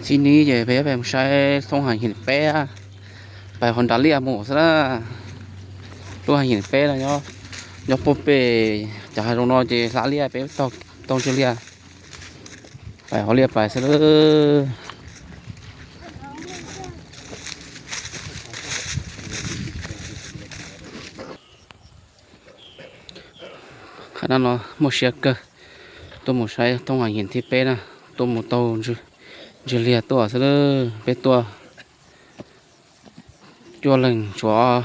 Txij ni ces peb peb mus saib thoob hais him peb, pais qhov nram liaj mus xwb na. Lub hais him peb no nyob puag pem cov hav zoov no ces hla liaj peb taug ntswg liaj, pais qhov liaj pais xwb lawm. Qhov no muaj siab kawg, tuaj mus saib thoob hais him thib peb na, tuaj mus taug ntswg liaj tuaj xwb lawm. Peb tuaj cuaj leeg, tshuav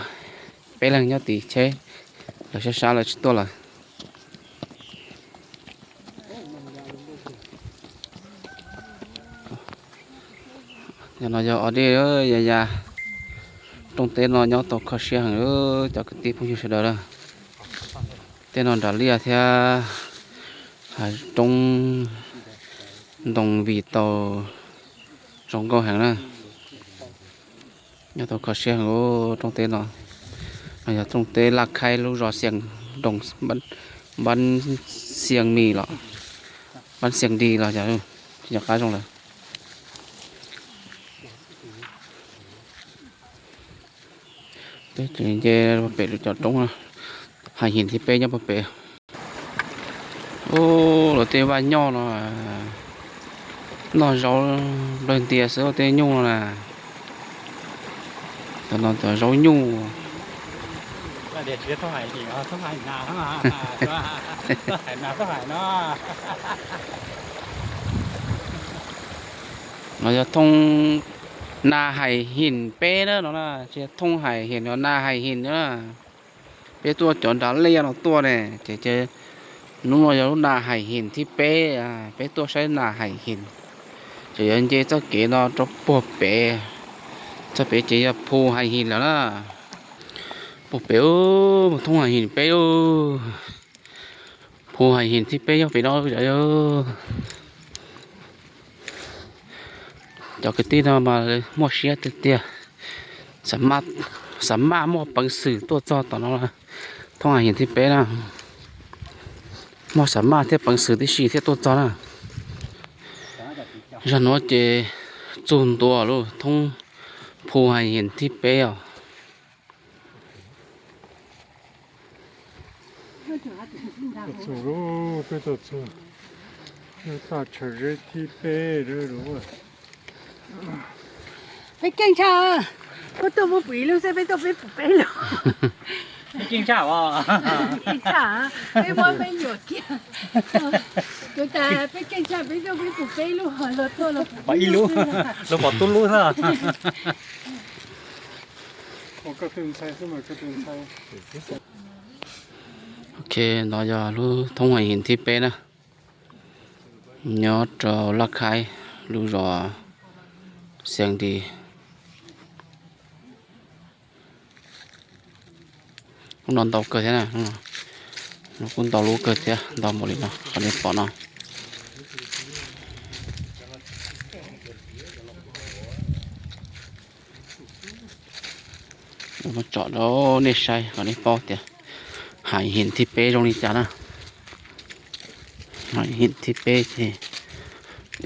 peb leeg nyob tim tsheb, lawv sab sab lawv tsis tuaj lawm. Yog no yog os dej ya ya. Rooj teb no nyob tau kho siab heev, cov kwv tij phooj ywg sawv daws na. Tej no nram liaj thiab, hav roob ntoo vim tau zoo nkauj heev na. Nyob tau kho siab heev rooj teb no. No yog rooj teb Laj Khaib lub zos Xias Doos, npab Xias Mis los, npab Xias Dis los, tsis nco qab zoo lawm. Peb tseem nce puag pem lub cov roob, hais him thib peb nyob puag pem. Ub, lawv tej vaj nyoj no, noj zaub nplawg ntias xwb tej nyuj no na. Cov no cov zaub nyuj. No yog thoob na hais him peb na no na, tsis yog thoob hais him no, na hais him na. Peb tuaj cov nram liaj no tuaj ne, ces hnub no yog lub na hais him thib peb, peb tuaj saib na hais him. Ces yuav nce txoj kev no rau puag pem, txoj pem ces yog phu hais him lawm na. Puag pem mus thoob hais him peb, phu hais him thib peb nyob pem no. Cov kwv tij no mas muaj siab tiag tiag, xav maj muaj peev xwm tuaj txog tom no, thoob hais him thib peb na. Muaj xav maj thiab peev xwm tib si thiaj tuaj txog na. Zag nuav ces txug ntua lub thoob phu hais him thib peb os. Peb tuaj txog thaj chaw zeb thib peb. Peb keej tshaj, koj tuaj muab pum ib lub xwb, peb tuaj peb pum peb lub. Keej tshaj, peb muab peb nyuam kiag. Kuv tas peb keej tshaj, peb tuaj peb pum peb lub, los tuaj los pum ib lub, los pom tub lub xwb. Ok, no yog lub thoob hais him thib peb na, nyob rau Laj Khaib lub zos Xias Dis. Lub no ntau kawg thiab na, kuj ntau lub kawg thiab, ntau npaum li no qhov nej pom no. Muab tsom rau nej saib kom nej paub tias hais him thib peb zoo li cas na. Hais him thib peb ces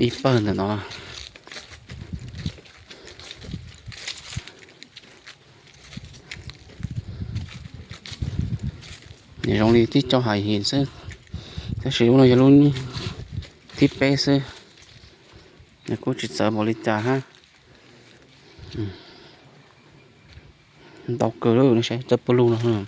ib pawg ntawm no. Nws zoo li tib co hais him xwb, tab sis lub no yog lub thib peb xwb, nws kuj tsis txawv npaum li cas hab. Ntau kawg li, nej saib txawb puag lug no.